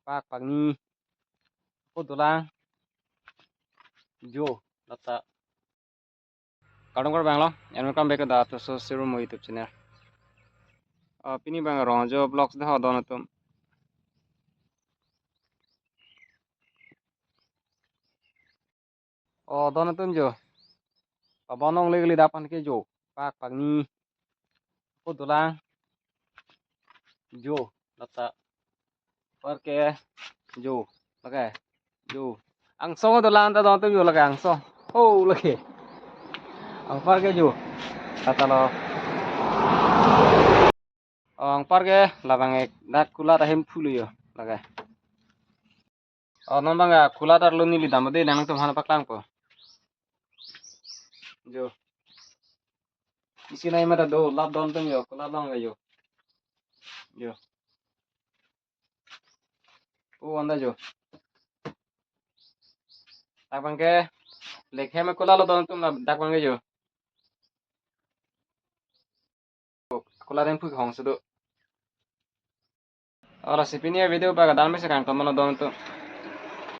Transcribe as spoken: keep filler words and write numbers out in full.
pak pangni. Ako dolang. Jo, lata. Kardom kardom lo, and welcome back to the Atoso Serum YouTube channel. Uh, pini abang Rongjo Vlogs dak ho don atum. Oh, don atum jo. Pabonong legli dapan ke jo. Pak pangni. Ako dolang. Jo, lata. Anpar ke jo. Lake. Jo. Angsong dolang ta don atum jo lake angsong. Oh, lake. Anpar ke jo. Lata lo. Oh, anpar ke labang ek dak kulat ahem phulu jo. Lake. Oh, non abang ya kulat arlo neli dam de nangtum aphan paklangpo. Jo. Isi nai mata do lap don atum jo, kulat long jo. Jo. Oh, anda jo. Dak abang ke. Lek hem kulat lo don atum la dak abang ke jo. Kulat ahem phu hong sudu. Ora si pini avideo abang ke dam mesen kangton mano don atum.